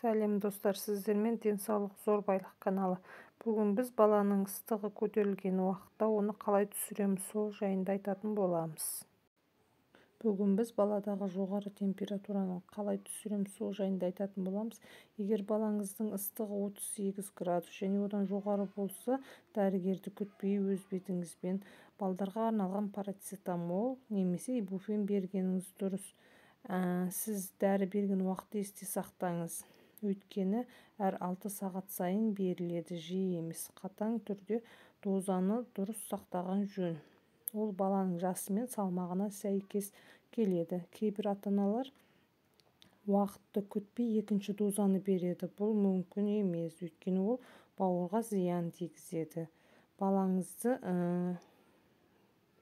Сәлем, достар! Сіздермен «Денсаулық – зор байлық» каналы. Бүгін біз баланың ыстығы көтерілген уақытта оны қалай түсіреміз, сол жайында айтатын боламыз. Бүгін біз баладағы жоғары температураны қалай түсіреміз, сол жайында айтатын боламыз. Егер балаңыздың ыстығы 38 градус және одан жоғары болса, дәрігерді күтпей, өз бетіңізбен балдарға арналған парацетамол немесе ибуфен бергеніңіз дұрыс. Сіз дәрі берген уақытты есте сақтаңыз, өйткені әр 6 сағат сайын беріледі, жиі емес. Қатаң түрде дозаны дұрыс сақтаған жөн, ол баланың жасы мен салмағына сәйкес келеді. Кейбір ата-аналар уақытты күтпей, екінші дозаны береді. Бұл мүмкін емес, өйткені ол бауырға зиян тигізеді. Балаңызды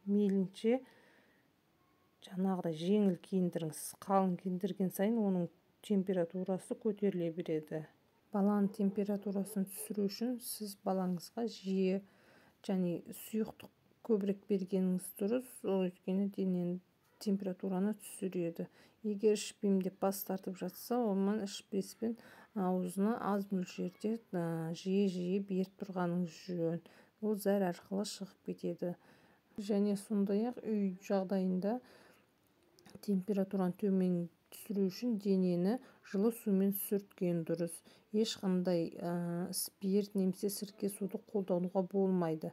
мейлінше жаңағыдай жеңіл киіндіріңіз. Қалың киіндірген сайын оның температурасы көтеріле береді. Баланың температурасын түсіру үшін сіз балаңызға жиі және сұйықтық көбірек бергеніңіз дұрыс, ол өйткені дененің температураны түсіреді. Егер ішпеймін деп бас тартып жатса, онымен шприцпен аузына аз мөлшерде жиі-жиі беріп тұрғаныңыз жөн, ол зәр арқылы шығып кетеді. Және сондай-ақ үй жағдайында температураны төмен түсіру үшін денені жылы сумен сүрткен дұрыс. Ешқандай спирт немесе сірке суды қолдануға болмайды.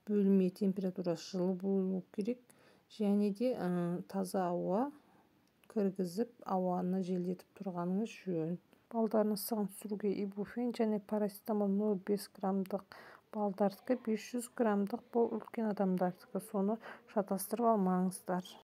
Бөлме температурасы жылы болу керек және де таза ауа кіргізіп, ауаны желдетіп тұрғаныңыз жөн. Балдардың ыстығын түсіруге ибуфен және парацетамол 0,5 граммдық балдардікі, 500 граммдық бұл үлкен адамдардікі, соны шатастырып алмаңыздар.